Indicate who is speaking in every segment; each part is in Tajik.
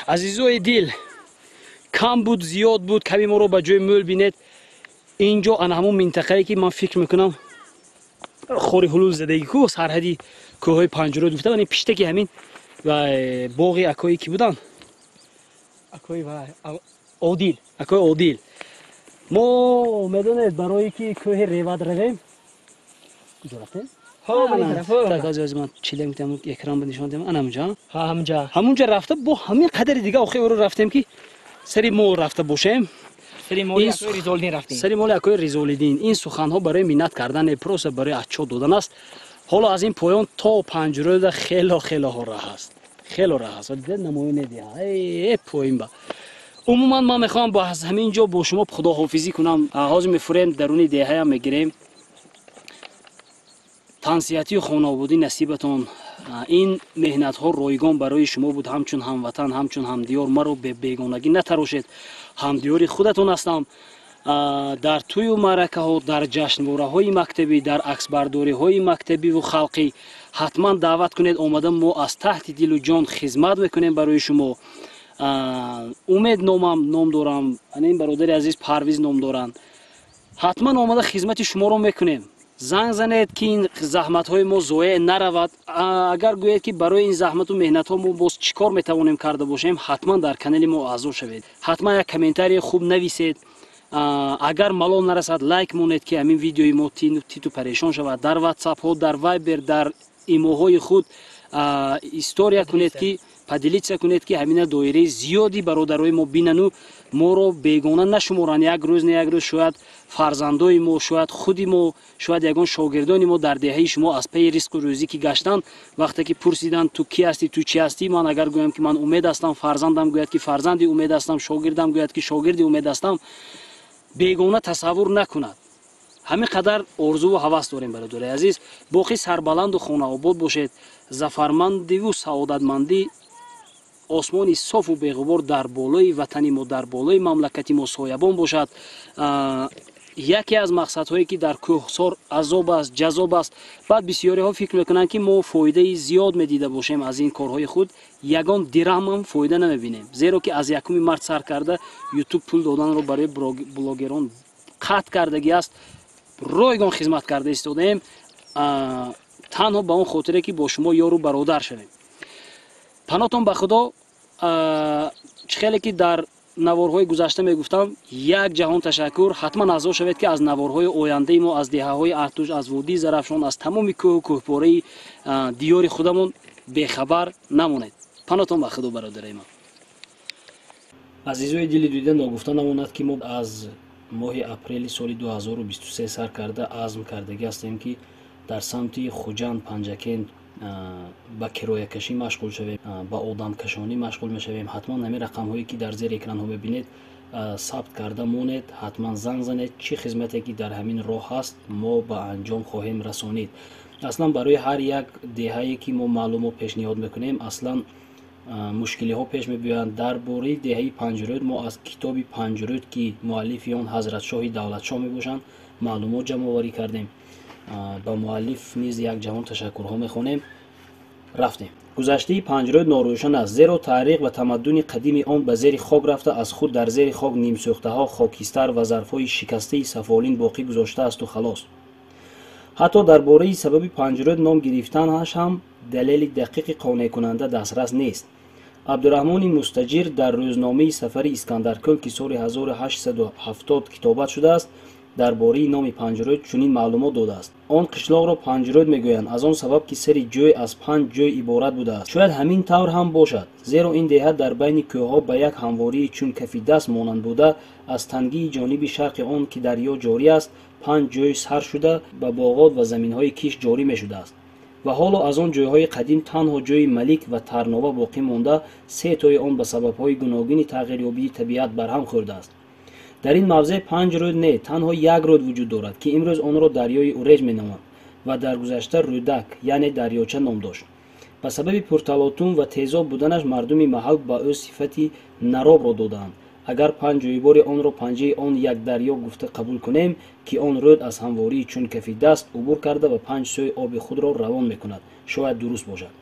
Speaker 1: Азизои дил, кам буд, зиёд буд, ками моро ба ҷои мӯл бинед. Инҷо ана ҳамон минтақае, ки ман фикр мекунам, хори ҳулул задагӣ ку, сарҳади кӯҳҳои Панҷрӯд гуфта, ин пиштаки ҳамин ва боғи акое ки буданд,
Speaker 2: акои Одил,
Speaker 1: акои Одил. Мо медонед, барое ки кӯҳи Ревад равем, куҷо рафтем? Ман чиле мекунам, экран ба нишон дем. Ана ҳамунҷа,
Speaker 2: ҳамунҷа,
Speaker 1: ҳамунҷа рафта, бо ҳамин қадари дига охир оро рафтем, ки сари мо рафта бошем.
Speaker 2: Сари моли акои Ризолиддин рафтем.
Speaker 1: Сари моли акои Ризолиддин. Ин суханҳо барои миннат кардан, просто барои отчёт додан аст. Ҳоло аз ин поён то Панҷрӯда хело хело раҳ аст, хело раҳ аст. Дида намоё недиҳа э поин ба. Умуман, ман мехоҳам бо аз ҳамин ҷо бо шумо худоҳофизӣ кунам. Ҳозир мефурем, даруни деҳаям мегирем. Тансиҳатию хонаободӣ насибатон. Ин меҳнатҳо ройгон барои шумо буд. Ҳамчун ҳамватан, ҳамчун ҳамдиёр маро бегонагӣ натарошед. Ҳамдиёри худатон ҳастам. Дар тӯю маъракаҳо, дар ҷашнвораҳои мактабӣ, дар аксбардориҳои мактабиву халқӣ ҳатман даъват кунед. Омада, мо аз таҳти дилу ҷон хизмат мекунем барои шумо. Умед номам ном дорам, ин бародари азиз Парвиз ном доранд. Ҳатман омада, хизмати шуморо мекунем. Занг занед, ки ин заҳматҳои мо зоеъ наравад. Агар гӯед, ки барои ин заҳмату меҳнатҳо мо боз чӣ кор метавонем карда бошем, ҳатман дар канали мо аъзо шавед, ҳатман як комментарии хуб нависед. Агар малол нарасад, лайк монед, ки ҳамин видеои мо титу парешон шавад. Дар Ватсапҳо, дар Вайбер, дар имоҳои худ история кунед, ки поделиться кунед, ки ҳамина доираи зиёди бародарои мо бинану моро бегона нашуморанд. Як рӯз, не як рӯз, шояд фарзандои мо, шояд худи мо, шояд ягон шогирдони мо дар деҳаи шумо аз пайи ризқу рӯзӣ ки гаштанд, вақте ки пурсиданд: «Ту кӣ ҳастӣ, ту чӣ ҳастӣ?», ман агар гӯям, ки ман Умед ҳастам, фарзандам гӯяд, ки фарзанди Умед ҳастам, шогирдам гӯяд, ки шогирди Умед ҳастам, бегона тасаввур накунад. Ҳамин қадар орзуву ҳавас дорем. Бародари азиз, боқӣ сарбаланду хонаобод бошед. Зафармандиву саодатмандӣ, осмони софу беғубор дар болои ватани мо, дар болои мамлакати мо соябон бошад. Яке аз мақсадҳое, ки дар кӯҳсор азоб аст, ҷазоб аст. Баъд бисёриҳо фикр мекунанд, ки мо фоидаи зиёд медида бошем аз ин корҳои худ. Ягон дирҳамам фоида намебинем, зеро ки аз 1 март сар карда Ютуб пул доданро барои блогерон қатъ кардагӣ аст. Ройгон хизмат карда истодаем танҳо ба он хотире, ки бо шумо ёру бародар шавем. Панотон ба Худо. Чӣ хеле ки дар наворҳои гузашта мегуфтам, як ҷаҳон ташаккур. Ҳатман аъзо шавед, ки аз наворҳои ояндаи мо аз деҳаҳои Артуш, аз водии Зарафшон, аз тамоми кӯҳу кӯҳпораи диёри худамон бехабар намонед. Панотон ба Худо, бародари ман. Азизои дили дида, ногуфта намонад, ки мо аз моҳи апрели соли 2023 сар карда азм кардагӣ ҳастем, ки дар самти Хуҷанд, Панҷакент ба кироякашӣ машғул шавем, ба одамкашонӣ машғул мешавем. Ҳатман ҳамин рақамҳое, ки дар зери экранҳо мебинед, сабт карда монед, ҳатман занг занед. Чӣ хизмате ки дар ҳамин роҳ ҳаст, мо ба анҷом хоҳем расонид. Аслан барои ҳар як деҳае, ки мо маълумот пешниҳод мекунем, аслан мушкилиҳо пеш мебиёянд. Дар бораи деҳаи Панҷрӯд мо аз китоби Панҷрӯд, ки муаллифи он Ҳазратшоҳи Давлатшоҳ мебошанд, маълумот ҷамъоварӣ кардем. Ба муаллиф низ як ҷаҳон ташаккурҳо мехонем. Рафтем. Гузаштаи Панҷрӯд норӯшан аст, зеро таърих ва тамаддуни қадими он ба зери хок рафта, аз худ дар зери хок нимсӯхтаҳо, хокистар ва зарфҳои шикастаи сафолин боқӣ гузоштаасту халос. Ҳатто дар бораи сабаби Панҷрӯд ном гирифтанаш ҳам далели дақиқи қонеъкунанда дастрас нест. Абдураҳмони Мустаҷир дар рӯзномаи сафари Искандаркӯл, ки соли 1870 китобат шудааст, дар бораи номи Панҷрӯд чунин маълумот додааст: «Он қишлоқро Панҷрӯд мегӯянд аз он сабаб, ки сари ҷӯй аз панҷ ҷӯй иборат будааст. Шояд ҳамин тавр ҳам бошад, зеро ин деҳа дар байни кӯҳҳо ба як ҳамвории чун кафи даст монанд буда, аз тангии ҷониби шарқи он, ки дарё ҷорӣ аст, панҷ ҷӯй сар шуда, ба боғот ва заминҳои кишт ҷорӣ мешудааст ва ҳоло аз он ҷойҳои қадим танҳо ҷойи Малик ва Тарнова боқӣ монда, се тои он ба сабабҳои гуногуни тағйирёбии табиат барҳам хӯрдааст. Дар ин мавзеъ панҷ рӯд не, танҳо як рӯд вуҷуд дорад, ки имрӯз онро дарёи Уреҷ меноманд ва дар гузашта Рӯдак, яъне дарёча ном дошт. Ба сабаби пурталотум ва тезоб буданаш мардуми маҳал ба ӯ сифати наробро додаанд. Агар панҷ ҷӯйбори онро панҷаи он як дарё гуфта қабул кунем, ки он рӯд аз ҳамвории чун кафи даст убур карда ва панҷ сӯй оби худро равон мекунад, шояд дуруст бошад.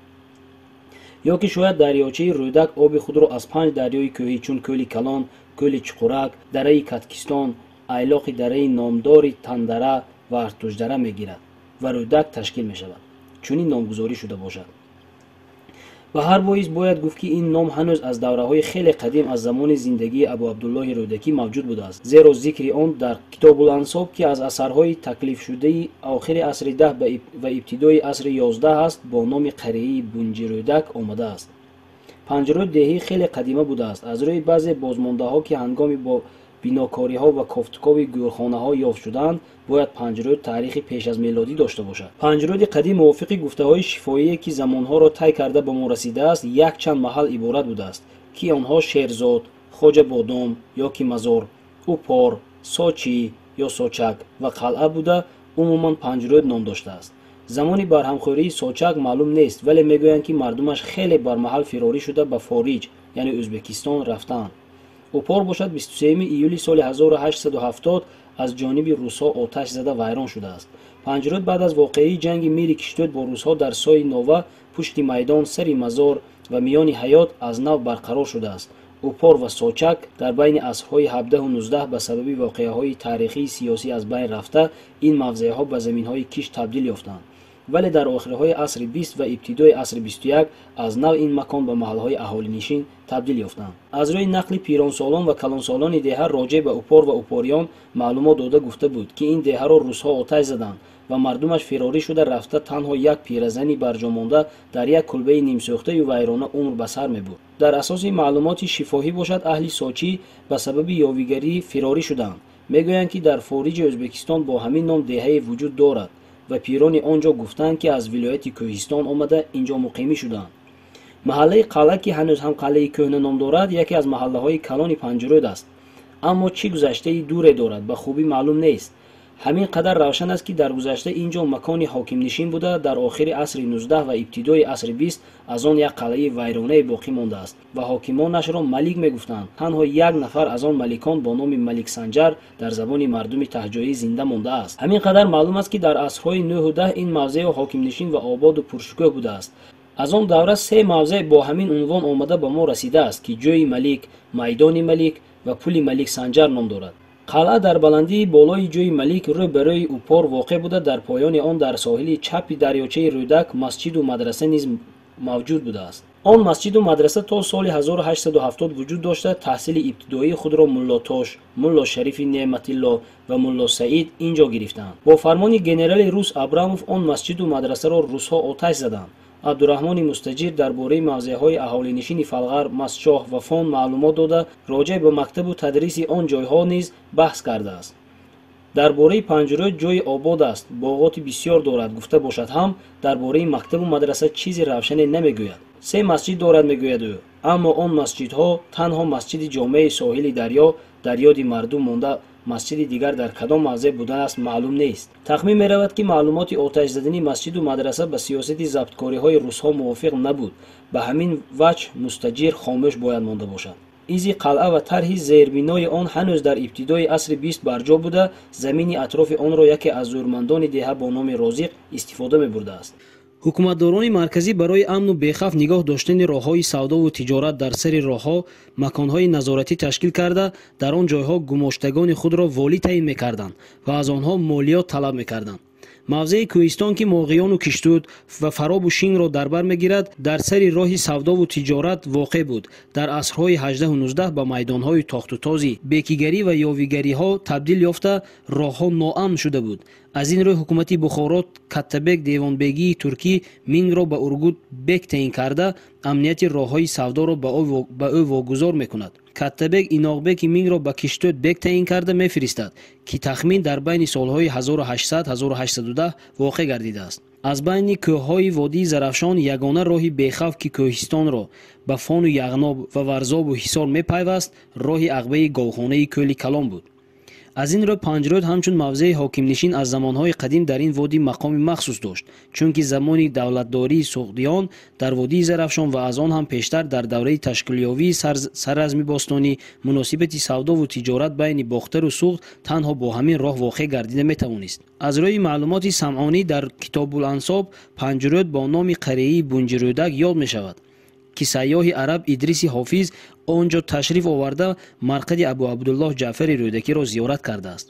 Speaker 1: Ё ки шояд дарёчаи Рӯдак оби худро аз 5 дарёи кӯҳӣ чун кӯли Калон, кӯли Чуқурак, дараи Каткистон, айлоқи дараи номдори Тандара ва Артуждара мегирад ва Рӯдак ташкил мешавад. Чунин номгузорӣ шуда бошад. Ба ҳар боис бояд гуфт, ки ин ном ҳанӯз аз давраҳои хеле қадим аз замони зиндагии Абу Абдуллоҳи Рӯдакӣ мавҷуд будааст, зеро зикри он дар Китобулансоб, ки аз асарҳои таклифшудаи охири асри 10 ва ибтидои асри 11 аст, бо номи қарияи Бунҷирӯдак омадааст. Панҷрӯд деҳӣ хеле қадима будааст. Аз рӯи баъзе бозмондаҳо, ки ҳангоми бо бинокориҳо ва кофтукови гӯрхонаҳо ёфт шудаанд, бояд Панҷрӯд таърихи пеш аз мелодӣ дошта бошад. Панҷрӯди қадим мувофиқи гуфтаҳои шифоие, ки замонҳоро тай карда ба мо расидааст, якчанд маҳал иборат будааст, ки онҳо Шерзод, Хоҷа Бодом ё ки Мазор, Упор, Сочӣ ё Сочак ва Қалъа буда, умуман Панҷрӯд ном доштааст. Замони барҳамхӯрии Сочак маълум нест, вале мегӯянд, ки мардумаш хеле бармаҳал фирорӣ шуда ба Фориҷ, яъне Ӯзбекистон рафтаанд. Упор бошад 23 июли соли 1870 аз ҷониби русҳо оташ зада вайрон шудааст. Панҷрӯд баъд аз воқеаи ҷанги мири Киштӯд бо русҳо дар сои Нова, пушти майдон, сари мазор ва миёни ҳаёт аз нав барқарор шудааст. Упор ва Сочак дар байни асрҳои 17-19 ба сабаби воқеаҳои таърихии сиёсӣ аз байн рафта, ин мавзеъҳо ба заминҳои кишт табдил ёфтанд. Вале дар охирҳои асри 20 ва ибтидои асри 21 аз нав ин макон ба маҳалҳои аҳолинишин табдил ёфтанд. Аз рӯи нақли пиронсолон ва калонсолони деҳа роҷеъ ба Упор ва упориён маълумот дода гуфта буд, ки ин деҳаро русҳо оташ заданд ва мардумаш фирорӣ шуда рафта танҳо як пиразани барҷомонда дар як кулбаи нимсӯхтаю вайрона умр ба сар мебурд. Дар асоси маълумоти шифоҳӣ бошад, аҳли Сочӣ ба сабаби ёвигарӣ фирорӣ шуданд. Мегӯянд, ки дар фориҷи Ӯзбекистон бо ҳамин ном деҳае вуҷуд дорад ва пирони он ҷо гуфтанд, ки аз вилояти Кӯҳистон омада ин ҷо муқимӣ шуданд. Маҳаллаи Қалъа, ки ҳанӯз ҳам қалъаи кӯҳна ном дорад, яке аз маҳаллаҳои калони Панҷрӯд аст. Аммо чӣ гузаштаи дуре дорад, ба хубӣ маълум нест. Ҳамин қадар равшан аст, ки дар гузашта ин ҷо макони ҳокимнишин буда, дар охири асри 19 ва ибтидои асри 20 аз он як қалъаи вайронае боқӣ мондааст ва ҳокимонашро малик мегуфтанд. Танҳо як нафар аз он маликон бо номи Малик Санҷар дар забони мардуми таҳҷоӣ зинда мондааст. Ҳамин қадар маълум аст, ки дар асрҳои 9-10 ин мавзеъ ҳокимнишин ва ободу пуршукӯҳ будааст. Аз он давра се мавзеъ бо ҳамин унвон омада ба мо расидааст, ки ҷойи Малик, майдони Малик ва пули Малик Санҷар ном дорад. Қалъа дар баландии болои ҷойи Малик рӯ ба рӯи Упор воқеъ буда, дар поёни он дар соҳили чапи дарёчаи Рӯдак масҷиду мадраса низ мавҷуд будааст. Он масҷиду мадраса то соли 1870 вуҷуд дошта, таҳсили ибтидоии худро Мулло Тош, Мулло Шарифи Неъматилло ва Мулло Саид ин ҷо гирифтанд. Бо фармони генерали рус Абрамов он масҷиду мадрасаро русҳо оташ заданд. Абдураҳмони Мустаҷир дар бораи мавзеъҳои аҳолинишини Фалғар, Масчоҳ ва Фон маълумот дода, роҷеъ ба мактабу тадриси он ҷойҳо низ баҳс кардааст. Дар бораи Панҷрӯд ҷойи обод аст, боғоти бисёр дорад гуфта бошад ҳам, дар бораи мактабу мадраса чизи равшане намегӯяд. Се масҷид дорад, мегӯяд ӯ, аммо он масҷидҳо танҳо масҷиди ҷомеи соҳили дарё дар ёди мардум монда, масҷиди дигар дар кадом мавзеъ будааст маълум нест. Тахмин меравад, ки маълумоти оташ задани масҷиду мадраса ба сиёсати забткориҳои русҳо мувофиқ набуд. Ба ҳамин ваҷҳ Мустаҷир хомӯш бояд монда бошад. Изи қалъа ва тарҳи зербинои он ҳанӯз дар ибтидои асри 20 барҷо буда, замини атрофи онро яке аз зӯрмандони деҳа бо номи Розиқ истифода мебурдааст. Ҳукуматдорони марказӣ барои амну бехавф нигоҳ доштани роҳҳои савдову тиҷорат дар сари роҳҳо маконҳои назоратӣ ташкил карда, дар он ҷойҳо гумоштагони худро волӣ таъин мекарданд ва аз онҳо молиёт талаб мекарданд. Мавзеи Кӯҳистон, ки Моғиёну Киштуд ва Фаробу Шинро дар бар мегирад, дар сари роҳи савдову тиҷорат воқеъ буд. Дар асрҳои 18-19 ба майдонҳои тохтутози бекигарӣ ва ёвигариҳо табдил ёфта, роҳҳо ноамн шуда буд. Аз ин рӯй ҳукумати Бухоро Каттабек Девонбегии туркӣ Мингро ба Ургут бек таъин карда, амнияти роҳҳои савдоро ба ӯ вогузор мекунад. Каттабек Иноғбеки Мингро ба Киштӯд бек таъин карда мефиристад, ки тахмин дар байни солҳои 1800-1810 воқеъ гардидааст. Аз байни кӯҳҳои водии Зарафшон ягона роҳи бехавф, ки Кӯҳистонро ба Фону Яғноб ва Варзобу Ҳисор мепайваст, роҳи ағбаи говхонаи кӯли Калон буд. Аз ин рӯ Панҷрӯд ҳамчун мавзеи ҳокимнишин аз замонҳои қадим дар ин водӣ мақоми махсус дошт, чунки замони давлатдории суғдиён дар водии Зарафшон ва аз он ҳам пештар дар давраи ташкилёвии сарразми бостонӣ муносибати савдову тиҷорат байни Бохтару Суғд танҳо бо ҳамин роҳ воқеъ гардида метавонист. Аз рӯи маълумоти Самъонӣ дар Китобулансоб Панҷрӯд бо номи қарияи Бунҷирӯдак ёд мешавад. ки сайёҳи араб Идриси Ҳофиз он ҷо ташриф оварда, марқади Абу Абдуллоҳ Ҷаъфари Рӯдакиро зиёрат кардааст.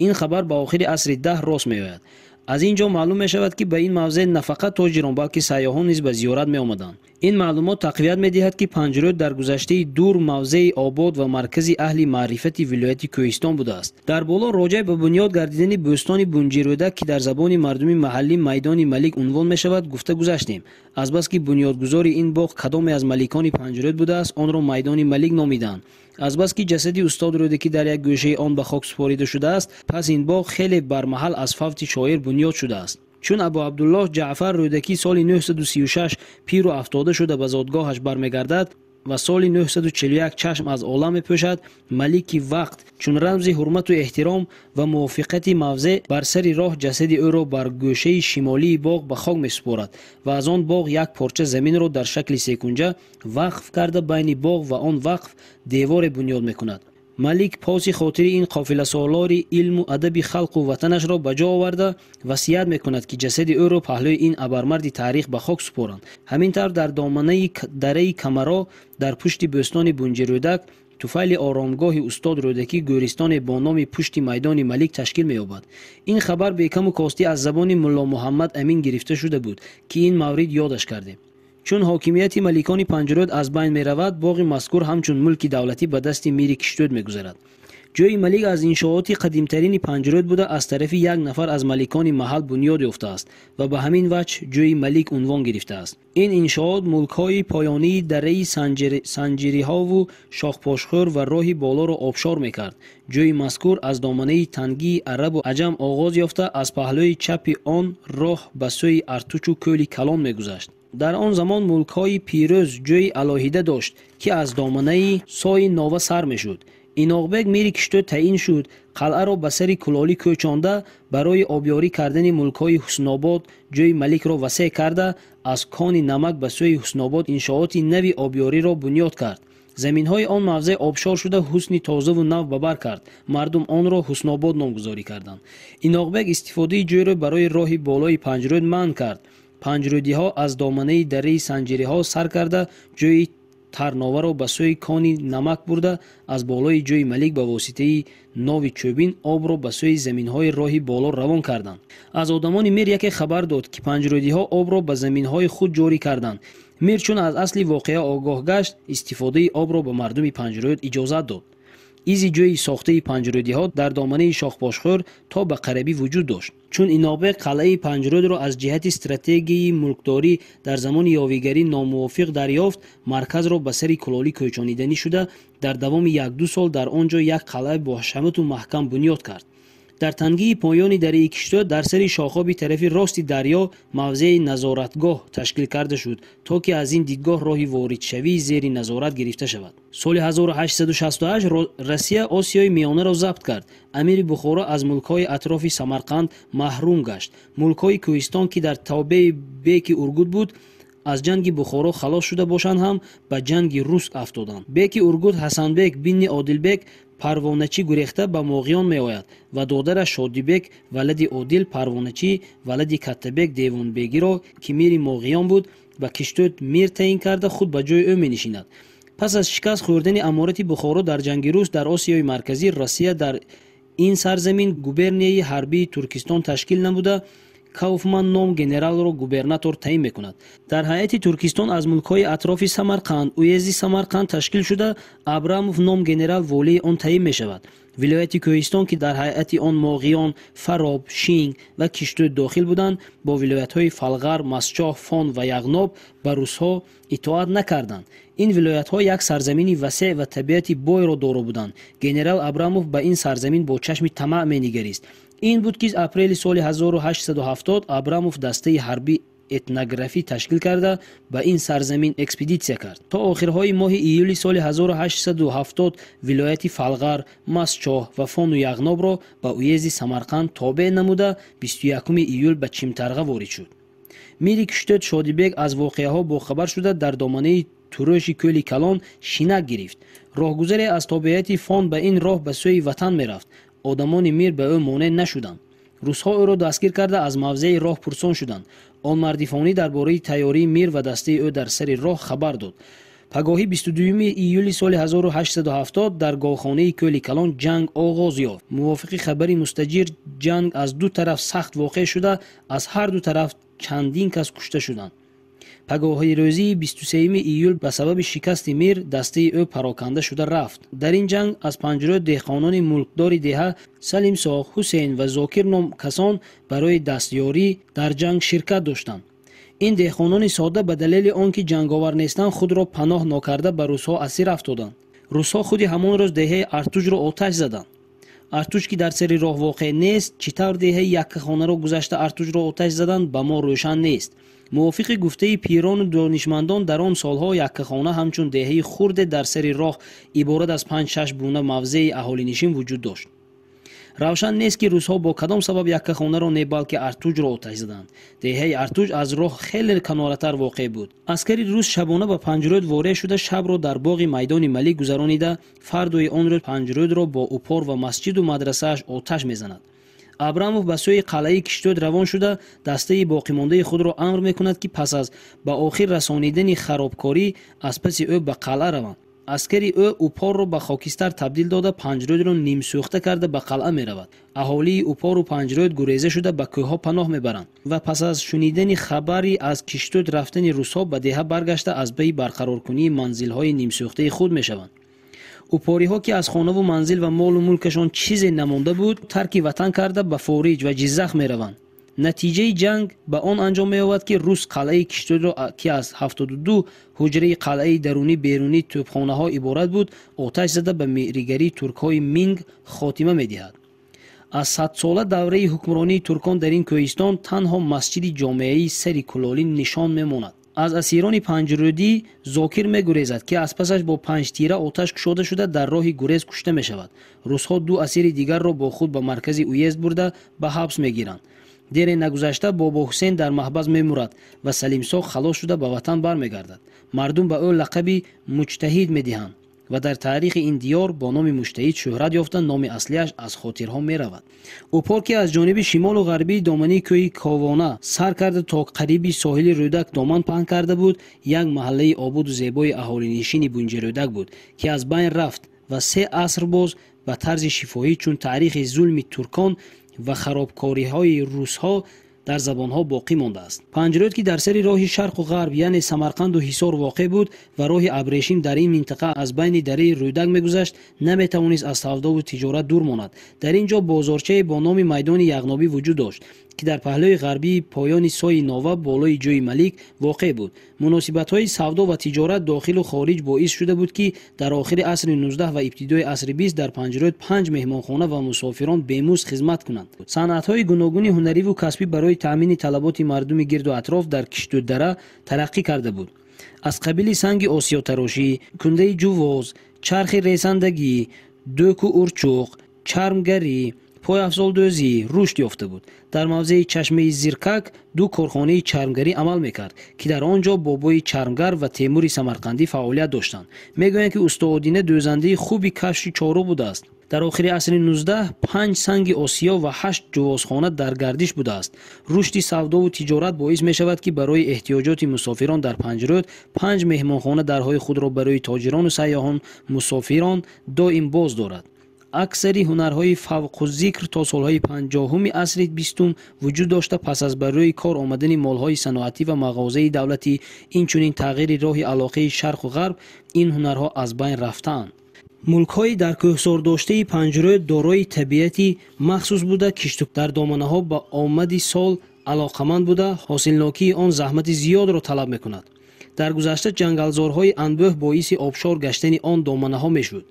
Speaker 1: Ин хабар ба охири асри 10 рост меояд. Аз ин ҷо маълум мешавад, ки ба ин мавзеъ на фақат тоҷирон, балки сайёҳон низ ба зиёрат меомаданд. Ин маълумот тақвият медиҳад, ки Панҷрӯд дар гузаштаи дур мавзеи обод ва маркази аҳли маърифати вилояти Кӯҳистон будааст. Дар боло роҷеъ ба бунёд гардидани бӯстони Бунҷирӯдак, ки дар забони мардуми маҳаллӣ майдони Малик унвон мешавад, гуфта гузаштем. Азбаски бунёдгузори ин боғ кадоме аз маликони Панҷрӯд будааст, онро майдони Малик номиданд. Азбаски ҷасади устод Рӯдакӣ дар як гӯшаи он ба хок супорида шудааст, пас ин боғ хеле бармаҳал аз фавти шоир бунёд шудааст. Чун Абу Абдуллоҳ Ҷаъфар Рӯдакӣ соли 936 пиру афтода шуда ба зодгоҳаш бармегардад ва соли 941 чашм аз олам мепӯшад, малики вақт чун рамзи ҳурмату эҳтиром ва мувофиқати мавзеъ бар сари роҳ ҷасади ӯро бар гӯшаи шимолии боғ ба хок месупорад ва аз он боғ як порча заминро дар шакли секунҷа вақф карда, байни боғ ва он вақф деворе бунёд мекунад. Малик поси хотири ин қофиласолори илму адаби халқу ватанашро ба ҷо оварда, васият мекунад, ки ҷасади ӯро паҳлӯи ин абармарди таърих ба хок супоранд. Ҳамин тавр дар доманаи дараи Камаро дар пушти бӯстони Бунҷирӯдак туфайли оромгоҳи устод Рӯдакӣ гӯристоне бо номи пушти майдони Малик ташкил меёбад. Ин хабар бекаму костӣ аз забони Мулло Муҳаммад Амин гирифта шуда буд, ки ин маврид ёдаш кардем. Чун ҳокимияти маликони Панҷрӯд аз байн меравад, боғи мазкур ҳамчун мулки давлатӣ ба дасти мири Киштӯд мегузарад. Ҷойи Малик аз иншооти қадимтарини Панҷрӯд буда, аз тарафи як нафар аз маликони маҳал бунёд ёфтааст ва ба ҳамин ваҷҳ ҷойи Малик унвон гирифтааст. Ин иншоот мулкҳои поёнии дараи Санҷириҳову Шохпошхӯр ва роҳи болоро обшор мекард. Ҷойи мазкур аз доманаи тангии Арабу Аҷам оғоз ёфта, аз паҳлӯи чапи он роҳ ба сӯи Артучу кӯли Калон мегузашт. Дар он замон мулкҳои Пирӯз ҷойи алоҳида дошт, ки аз доманаи сои Нова сар мешуд. Иноғбек мири Киштӯд таъин шуд, қалъаро ба сари Кулолӣ кӯчонда, барои обёрӣ кардани мулкҳои Ҳуснобод ҷойи Маликро васеъ карда, аз кони намак ба сӯи Ҳуснобод иншооти нави обёриро бунёд кард. Заминҳои он мавзеъ обшор шуда, ҳусни тозаву нав ба бар кард. Мардум онро Ҳуснобод номгузорӣ карданд. Иноғбек истифодаи ҷойро барои роҳи болои Панҷрӯд манъ кард. Панҷрӯдиҳо аз доманаи дараи Санҷириҳо сар карда, ҷойи Тарноваро ба сӯи кони намак бурда, аз болои ҷойи Малик ба воситаи нови чӯбин обро ба сӯи заминҳои роҳи боло равон карданд. Аз одамони мир яке хабар дод, ки панҷрӯдиҳо обро ба заминҳои худ ҷорӣ карданд. Мир чун аз асли воқеа огоҳ гашт, истифодаи обро ба мардуми Панҷрӯд иҷозат дод. Изи ҷойи сохтаи панҷрӯдиҳо дар доманаи Шохпошхӯр то ба қарабӣ вуҷуд дошт. Чун Иноғбек қалъаи Панҷрӯдро аз ҷиҳати стратегияи мулкдорӣ дар замони ёвигарӣ номувофиқ дарёфт, марказро ба сари Кулолӣ кӯчониданӣ шуда, дар давоми як-ду сол дар он ҷо як қалъаи боҳашамату маҳкам бунёд кард. Дар тангии поёни дараи Киштӯд дар сари шохоби тарафи рости дарё мавзеи назоратгоҳ ташкил карда шуд, то ки аз ин дидгоҳ роҳи воридшавии зери назорат гирифта шавад. Соли 1868 Россия Осиёи Миёнаро забт кард. Амири Бухоро аз мулкҳои атрофи Самарқанд маҳрум гашт. Мулкҳои Кӯҳистон, ки дар тобеи беки Ургут буд, аз ҷанги Бухоро халос шуда бошанд ҳам ба ҷанги рус афтоданд. Беки Ургут Ҳасанбек бинни Одилбек парвоначӣ гурехта ба Моғиён меояд ва додараш Шодибек валади Одил парвоначӣ валади Каттабек Девонбегиро, ки мири Моғиён буд, ба Киштӯд мир таъин карда, худ ба ҷои ӯ менишинад. Пас аз шикаст хӯрдани аморати Бухоро дар ҷанги рус дар Осиёи Марказӣ, Россия дар ин сарзамин губернияи ҳарбии Туркистон ташкил намуда, Кауфман ном генералро губернатор таъин мекунад. Дар ҳайати Туркистон аз мулкҳои атрофи Самарқанд уезди Самарқанд ташкил шуда, Абрамов ном генерал волии он таъин мешавад. Вилояти Кӯҳистон, ки дар ҳайати он Моғиён, Фароб, Шинг ва Киштӯд дохил буданд, бо вилоятҳои Фалғар, Масчоҳ, Фон ва Яғноб ба русҳо итоат накарданд. Ин вилоятҳо як сарзамини васеъ ва табиати бойро доро буданд. Генерал Абрамов ба ин сарзамин бо чашми тамаъ менигарист. Ин буд, ки апрели соли 1870 Абрамов дастаи ҳарбӣ этнографӣ ташкил карда, ба ин сарзамин экспедитсия кард. То охирҳои моҳи июли соли 1870 вилояти Фалғар, Масчоҳ ва Фону Яғнобро ба уезди Самарқанд тобеъ намуда, 21 июл ба Чимтарға ворид шуд. Мири Киштӯд Шодибек аз воқеаҳо бохабар шуда, дар доманаи турӯши кӯли Калон шинак гирифт. Роҳгузаре аз тобеияти Фон ба ин роҳ ба сӯи ватан мерафт. Одамони мир ба ӯ монеъ нашуданд. Русҳо ӯро дастгир карда аз мавзеи роҳ пурсон шуданд. Он марди фонӣ дар бораи тайёрии мир ва дастаи ӯ дар сари роҳ хабар дод. Пагоҳи 22 июли соли 1870 дар говхонаи Кӯли Калон ҷанг оғоз ёфт. Мувофиқи хабари мустаҷир, ҷанг аз ду тараф сахт воқеъ шуда, аз ҳар ду тараф чандин кас кушта шуданд. Пагоҳи рӯзии 23 июл ба сабаби шикасти мир дастаи ӯ пароканда шуда рафт. Дар ин ҷанг аз Панҷрӯд деҳқонони мулкдори деҳа Салимсоҳ, Ҳусейн ва Зокир ном касон барои дастёрӣ дар ҷанг ширкат доштанд. Ин деҳқонони сода ба далели он ки ҷанговар нестанд, худро паноҳ нокарда ба русҳо асир афтоданд. Русҳо худи ҳамон рӯз деҳаи Артуҷро оташ заданд. Артуҷ, ки дар сари роҳ воқеъ нест, чӣ тавр деҳаи яккахонаро гузашта Артуҷро оташ заданд, ба мо рӯшан нест. Мувофиқи гуфтаи пирону донишмандон, дар он солҳо яккахона ҳамчун деҳаи хурде дар сари роҳ иборат аз 5-6 буна мавзеи аҳолинишин вуҷуд дошт. Равшан нест, ки русҳо бо кадом сабаб яккахонаро не, балки Артуҷро оташ заданд. Деҳаи Артуҷ аз роҳ хеле каноратар воқеъ буд. Аскари рус шабона ба Панҷрӯд ворид шуда, шабро дар боғи майдони Малик гузаронида, фардои он рӯз Панҷрӯдро бо упор ва масҷиду мадрасааш оташ мезанад. Абрамов ба сӯи қалъаи Киштӯд равон шуда, дастаи боқимондаи худро амр мекунад, ки пас аз ба охир расонидани харобкорӣ аз паси ӯ ба қалъа раванд. Аскари ӯ упорро ба хокистар табдил дода, Панҷрӯдро нимсӯхта карда ба қалъа меравад. Аҳолии упору Панҷрӯд гуреза шуда ба кӯҳҳо паноҳ мебаранд ва пас аз шунидани хабари аз Киштӯд рафтани русҳо ба деҳа баргашта аз баи барқароркунии манзилҳои нимсӯхтаи худ мешаванд. Упориҳо, ки аз хонаву манзил ва молу мулкашон чизе намонда буд, тарки ватан карда ба Фориҷ ва Ҷиззах мераванд. Натиҷаи ҷанг ба он анҷом меёбад, ки рус қалъаи Киштӯдро, ки аз 72 ҳуҷраи қалъаи дарунӣ берунӣ тӯбхонаҳо иборат буд, оташ зада ба меъригарии туркҳои Минг хотима медиҳад. Аз садсола давраи ҳукмронии туркон дар ин кӯҳистон танҳо масҷиди ҷомеаи сари кулолӣ нишон мемонад. Аз асирони Панҷрӯдӣ Зокир мегурезад, ки аз пасаш бо 5 тира оташ кушода шуда дар роҳи гурез кушта мешавад. Русҳо ду асири дигарро бо худ ба маркази уезд бурда ба ҳабс мегиранд. Дере нагузашта Бобо Ҳусейн дар маҳбас мемурад ва Салимсоҳ халос шуда ба ватан бармегардад. Мардум ба ӯ лақаби муҷтаҳид медиҳанд ва дар таърихи ин диёр бо номи муҷтаҳид шӯҳрат ёфта, номи аслиаш аз хотирҳо меравад. Упор, ки аз ҷониби шимолу ғарбии домании кӯҳи Ковона сар карда то қариби соҳили Рӯдак доман паҳн карда буд, як маҳаллаи ободу зебои аҳолинишини Бунҷирӯдак буд, ки аз байн рафт ва 3 аср боз ба тарзи шифоҳӣ чун таърихи зулми туркон ва харобкориҳои русҳо дар забонҳо боқӣ мондааст. Панҷрӯд, ки дар сари роҳи шарқу ғарб, яъне Самарқанду Ҳисор воқеъ буд ва роҳи абрешим дар ин минтақа аз байни дараи Рӯдак мегузашт, наметавонист аз савдову тиҷорат дур монад. Дар ин ҷо бозорчае бо номи майдони Яғнобӣ вуҷуд дошт, ки дар паҳлӯи ғарбии поёни сои Нова болои ҷӯи Малик воқеъ буд. Муносибатҳои савдо ва тиҷорат дохилу хориҷ боис шуда буд, ки дар охири асри 19 ва ибтидои асри 20 дар Панҷрӯд 5 меҳмонхона ва мусофирон бемузд хизмат кунанд. Санъатҳои гуногуни ҳунариву касбӣ барои таъмини талаботи мардуми гирду атроф дар Киштӯддара тараққӣ карда буд. Аз қабили санги осиётарошӣ, кундаи ҷувоз, чархи ресандагӣ, дӯку урчуқ, чармгарӣ, пойафзолдӯзӣ рушд ёфта буд. Дар мавзеи чашмаи Зиркак ду корхонаи чармгарӣ амал мекард, ки дар он ҷо бобои чармгар ва Темури Самарқандӣ фаъолият доштанд. Мегӯянд, ки устоодина дӯзандаи хуби кашфи чору будааст. Дар охири асри 19 5 санги осиё ва 8 ҷувозхона дар гардиш будааст. Рушди савдову тиҷорат боис мешавад, ки барои эҳтиёҷоти мусофирон дар Панҷрӯд 5 меҳмонхона дарҳои худро барои тоҷирону сайёҳон мусофирон доим боз дорад. Аксари ҳунарҳои фавқуззикр то солҳои 50-уми асри 20 вуҷуд дошта, пас аз ба рӯи кор омадани молҳои саноатӣ ва мағозаи давлатӣ, инчунин тағйири роҳи алоқаи шарқу ғарб, ин ҳунарҳо аз байн рафтаанд. Мулкҳои дар кӯҳсордоштаи Панҷрӯд дорои табиати махсус буда, кишту дар доманаҳо ба омади сол алоқаманд буда, ҳосилнокии он заҳмати зиёдро талаб мекунад. Дар гузашта ҷангалзорҳои анбӯҳ боиси обшор гаштани он доманаҳо мешуд.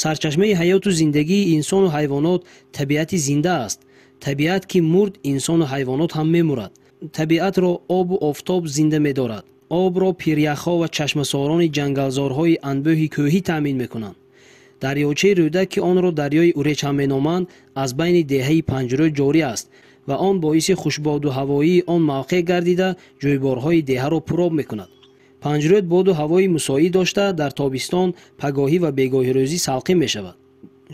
Speaker 1: Сарчашмаи ҳаёту зиндагии инсону ҳайвонот табиати зинда аст. Табиат ки мурд, инсону ҳайвонот ҳам мемурад. Табиатро обу офтоб зинда медорад. Обро пиряхҳо ва чашмасорони ҷангалзорҳои анбӯҳи кӯҳӣ таъмин мекунанд. Дарёчаи Рӯдак, ки онро дарёи Уреч ҳам меноманд, аз байни деҳаи Панҷрӯд ҷорӣ аст ва он боиси хушбоду ҳавоии он мавқеъ гардида, ҷӯйборҳои деҳаро пуроб мекунад. Панҷрӯд боду ҳавои мусоид дошта, дар тобистон пагоҳӣ ва бегоҳирӯзӣ салқин мешавад.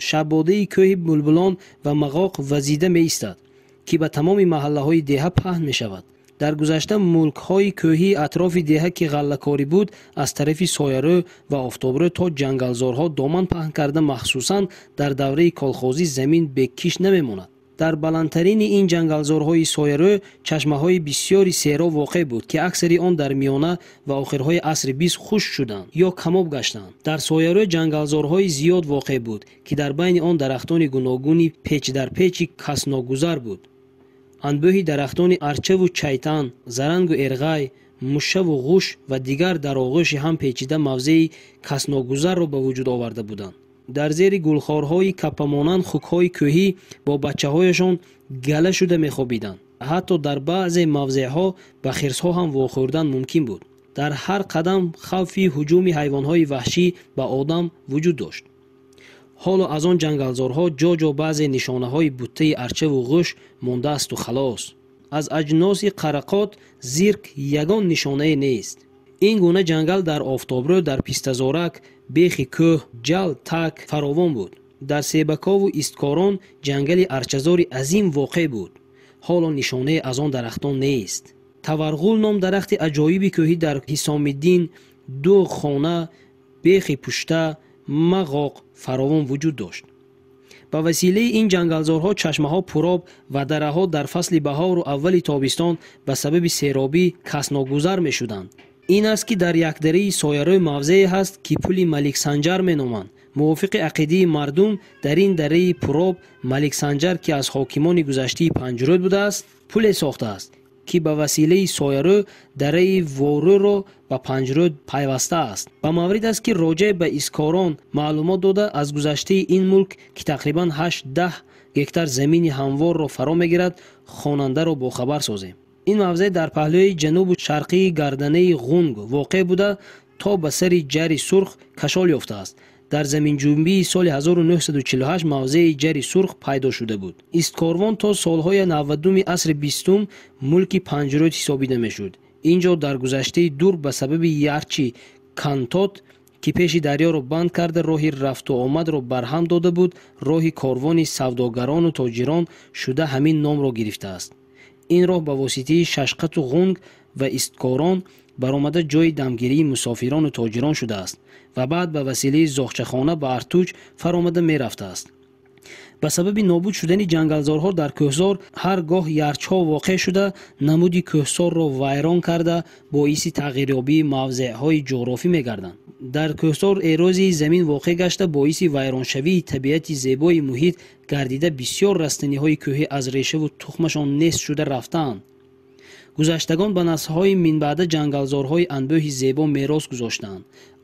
Speaker 1: Шаббодаи кӯҳи Булбулон ва Мағоқ вазида меистад. ки ба тамоми маҳаллаҳои деҳа паҳн мешавад. Дар гузашта мулкҳои кӯҳии атрофи деҳа, ки ғаллакорӣ буд, аз тарафи Соярӯ ва Офтобрӯ то ҷангалзорҳо доман паҳн карда, махсусан дар давраи колхозӣ замин бекишт намемонад. Дар баландтарини ин ҷангалзорҳои Соярӯ чашмаҳои бисёри сероб воқеъ буд, ки аксари он дар миёна ва охирҳои асри 20 хушк шуданд ё камоб гаштанд. Дар Соярӯ ҷангалзорҳои зиёд воқеъ буд, ки дар байни он дарахтони гуногуни печ дар печи касногузар буд. Анбӯҳи дарахтони арчаву чайтан, зарангу эрғай, мушаву ғуш ва дигар дар оғӯши ҳам печида мавзеи касногузарро ба вуҷуд оварда буданд. Дар зери гулхорҳои каппамонанд хукҳои кӯҳӣ бо бачаҳояшон гала шуда мехобиданд. Ҳатто дар баъзе мавзеъҳо ба хирсҳо ҳам вохӯрдан мумкин буд. Дар ҳар қадам хавфи ҳуҷуми ҳайвонҳои ваҳшӣ ба одам вуҷуд дошт. Ҳоло аз он ҷангалзорҳо ҷо-ҷо баъзе нишонаҳои буттаи арчаву ғӯш мондаасту халос. Аз аҷноси қарақот зирк ягон нишонае нест. Ин гуна ҷангал дар Офтобрӯ, дар Пистазорак, бехи кӯҳ, ҷал, так фаровон буд. Дар Себакову Исткорон ҷангали арчазори азим воқеъ буд. Ҳоло нишонае аз он дарахтон нест. Таварғул ном дарахти аҷоиби кӯҳӣ дар Ҳисомиддин, ду хона, бехи пушта, мағоқ фаровон вуҷуд дошт. Ба василаи ин ҷангалзорҳо чашмаҳо пуроб ва дараҳо дар фасли баҳору аввали тобистон ба сабаби серобӣ касногузар мешуданд. Ин аст, ки дар якдараи Соярӯ мавзее ҳаст, ки пули Маликсанҷар меноманд. Мувофиқи ақидаи мардум, дар ин дараи пуроб Маликсанҷар, ки аз ҳокимони гузаштаи Панҷрӯд будааст, пуле сохтааст, ки ба василаи Соярӯ дараи Ворӯро ба Панҷрӯд пайваста аст. Ба маврид аст, ки роҷеъ ба Искорон маълумот дода, аз гузаштаи ин мулк, ки тақрибан 8-10 гектар замини ҳамворро фаро мегирад, хонандаро бохабар созем. Ин мавзеъ дар паҳлӯи ҷанубу шарқии гарданаи Ғунг воқеъ буда, то ба сари Ҷари Сурх кашол ёфтааст. Дар заминҷунбии соли 1948 мавзеи Ҷари Сурх пайдо шуда буд. Исткорвон то солҳои 90-уми асри 20 мулки Панҷрӯд ҳисобида мешуд. Ин ҷо дар гузаштаи дур ба сабаби ярчи Кантот, ки пеши дарёро банд карда роҳи рафту омадро барҳам дода буд, роҳи корвони савдогарону тоҷирон шуда ҳамин номро гирифтааст. Ин роҳ ба воситаи Шашқату Ғунг ва Исткорон баромада ҷойи дамгирии мусофирону тоҷирон шудааст ва баъд ба василаи Зоғчахона ба Артуҷ фаромада мерафтааст. Ба сабаби нобуд шудани ҷангалзорҳо дар кӯҳзор ҳар гоҳ ярчҳо воқеъ шуда, намуди кӯҳсорро вайрон карда, боиси тағйирёбии мавзеъҳои ҷуғрофӣ мегарданд. Дар кӯҳсор эрозии замин воқеъ гашта, боиси вайроншавии табиати зебои муҳит гардида, бисёр растаниҳои кӯҳӣ аз решаву тухмашон нест шуда рафтаанд. Гузаштагон ба наслҳои минбаъда ҷангалзорҳои анбӯҳи зебо мерос гузоштаанд,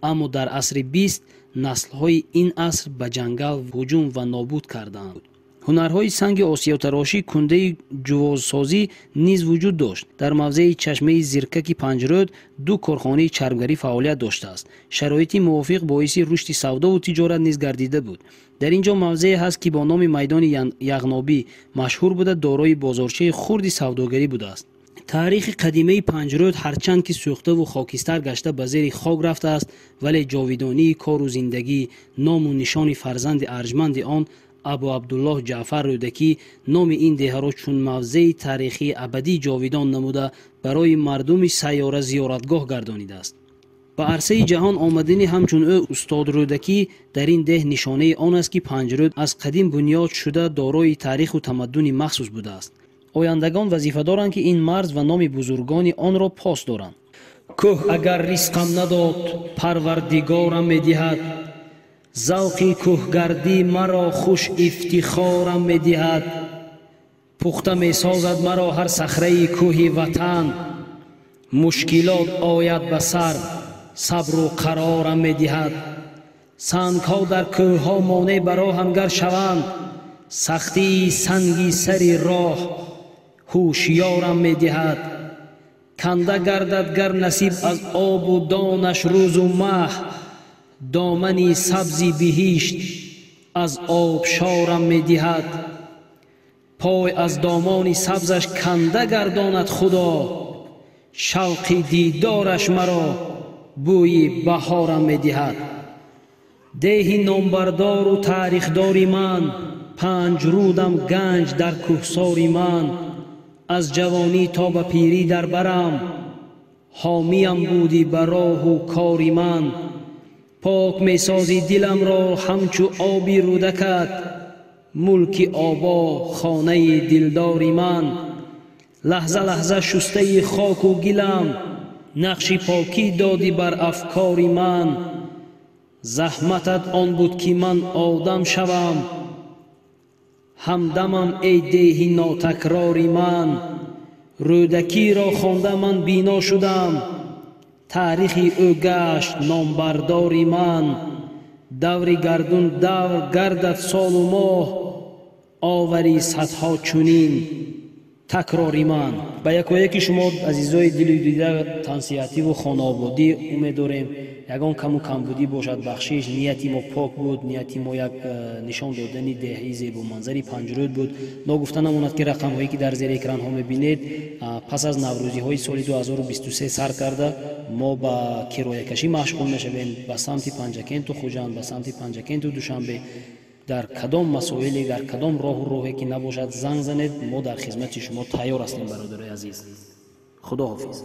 Speaker 1: аммо дар асри 20 наслҳои ин аср ба ҷангал ҳуҷум ва нобуд карданд. Ҳунарҳои санги осиётарошӣ, кундаи ҷувозсозӣ низ вуҷуд дошт. Дар мавзеи чашмаи Зиркаки Панҷрӯд ду корхонаи чармгарӣ фаъолият доштааст. Шароити мувофиқ боиси рушди савдову тиҷорат низ гардида буд. Дар ин ҷо мавзее ҳаст, ки бо номи майдони Яғнобӣ машҳур буда, дорои бозорчаи хурди савдогарӣ будааст. Таърихи қадимаи Панҷрӯд ҳарчанд ки сӯхтаву хокистар гашта ба зери хок рафтааст, вале ҷовидонии кору зиндагӣ, ному нишони фарзанди арҷманди он Абу Абдуллоҳ Ҷаъфар Рӯдакӣ номи ин деҳаро чун мавзеи таърихии абадӣ ҷовидон намуда, барои мардуми сайёра зиёратгоҳ гардонидааст. Ба арсаи ҷаҳон омадани ҳамчун ӯ устод Рӯдакӣ дар ин деҳ нишонаи он аст, ки Панҷрӯд аз қадим бунёд шуда, дорои таъриху тамаддуни махсус будааст. Ояндагон вазифа доранд, ки ин марз ва номи бузургони онро пос доранд. Кӯҳ агар ризқам надод, Парвардигорам медиҳад. Завқи кӯҳгардӣ маро хуш ифтихорам медиҳад. Пухта месозад маро ҳар сахраи кӯҳи ватан. Мушкилот ояд ба сар, сабру қарорам медиҳад. Сангҳо дар кӯҳҳо монеъ ба роҳам гар шаванд, сахтии санги сари роҳ ҳушёрам медиҳад. Канда гардад гар насиб аз обу донаш рӯзу маҳ, домани сабзи биҳишт аз обшорам медиҳад. Пой аз домони сабзаш канда гардонад Худо, шавқи дидораш маро бӯи баҳорам медиҳад. Деҳи номбардору таърихдори ман, Панҷрудам ганҷ дар кӯҳсори ман. Аз ҷавонӣ то ба пирӣ дар барам, ҳомиям будӣ ба роҳу кори ман. Пок месозӣ диламро ҳамчу оби рӯдакат, мулки обо хонаи дилдори ман. Лаҳза лаҳза шустаи хоку гилам, нақши покӣ додӣ бар афкори ман. Заҳматат он буд, ки ман одам шавам, ҳамдамам эй деҳи нотакрори ман. Рӯдакиро хонда ман бино шудам, таърихи ӯ гашт номбардори ман. Даври гардун давр гардад солу моҳ, овари садҳо чунин такрори ман. Ба якояки шумо, азизои дилу дида, тансиҳативу хонаободӣ умед дорем. Ягон каму камбудӣ бошад, бахшиш. Нияти мо пок буд, нияти мо як нишон додани деҳаи зебоманзари Панҷрӯд буд. Ногуфта намонад, ки рақамҳое, ки дар зери экранҳо мебинед, пас аз наврӯзиҳои соли 2023 сар карда, мо ба кироякашӣ машғул мешавем ба самти Панҷакенту Хуҷанд, ба самти Панҷакенту Душанбе. Дар кадом масоиле, дар кадом роҳу роҳе ки набошад, занг занед, мо дар хизмати шумо тайёр ҳастем, бародарои азиз. Худо ҳофиз.